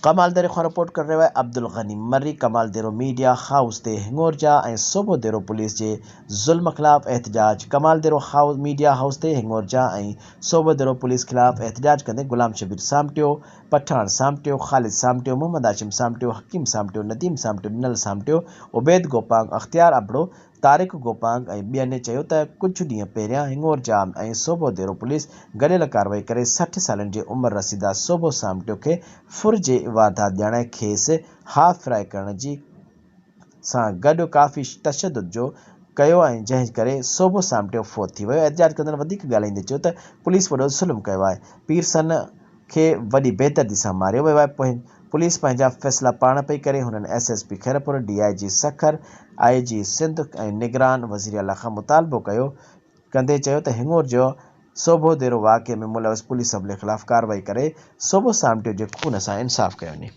ڪمال ديري کان رپورٽ ڪري رهيو آهي عبدالغني مري ڪمال ديرو ميڊيا هائوس تي هڱورجا ۽ سوڀو ديرو پوليس جي ظلم خلاف احتجاج ڪمال ديرو ميڊيا هائوس تي هڱورجا ۽ سوڀو ديرو پوليس خلاف احتجاج ڪندي غلام شبير سامٽيو، پٺاڻ سامٽيو، خالد سامٽيو، محمد هاشم سامٽيو، حڪيم سامٽيو، نديم سامٽيو، ڏنل سامٽيو، عبيد گوپانگ، اختيار ابڙو، طارق گوپانگ ۽ ٻين چيو ته ڪجهه ڏينهن پهريان هڱورجا ۽ سوڀو ديرو پوليس گڏيل ڪارروائي ڪري 60 سالن جي عمر رسيده سوڀو سامٽيو کي ڦر جي واردات ڄاڻائي کيس هاف فرائي ڪرڻ جي سان گڏ ڪافي تشدد جو ڪيو ۽ جنهن ڪري سوڀو سامٽيو فوت ٿي ويو احتجاج ڪندڙن وڌيڪ ڳالهائيندي چيو ته پوليس وڏو ظلم ڪيو آهي پيرسن کي وڏي بيدردي سان ماريو ويو آهي پوليس پنهنجا فيصلا پاڻ پئي ڪري هنن S S P Khairpur, D I G Sukkur, I G Sindh ۽ نگران وزيراعليٰ کان مطالبو ڪيو ڪندي چيو ته هڱورجو سوڀو ديرو واقعي ۾ ملوث پوليس عملي خلاف ڪارروائي ڪري سوڀو سامٽيو جي خون سان انصاف ڪيو وڃي.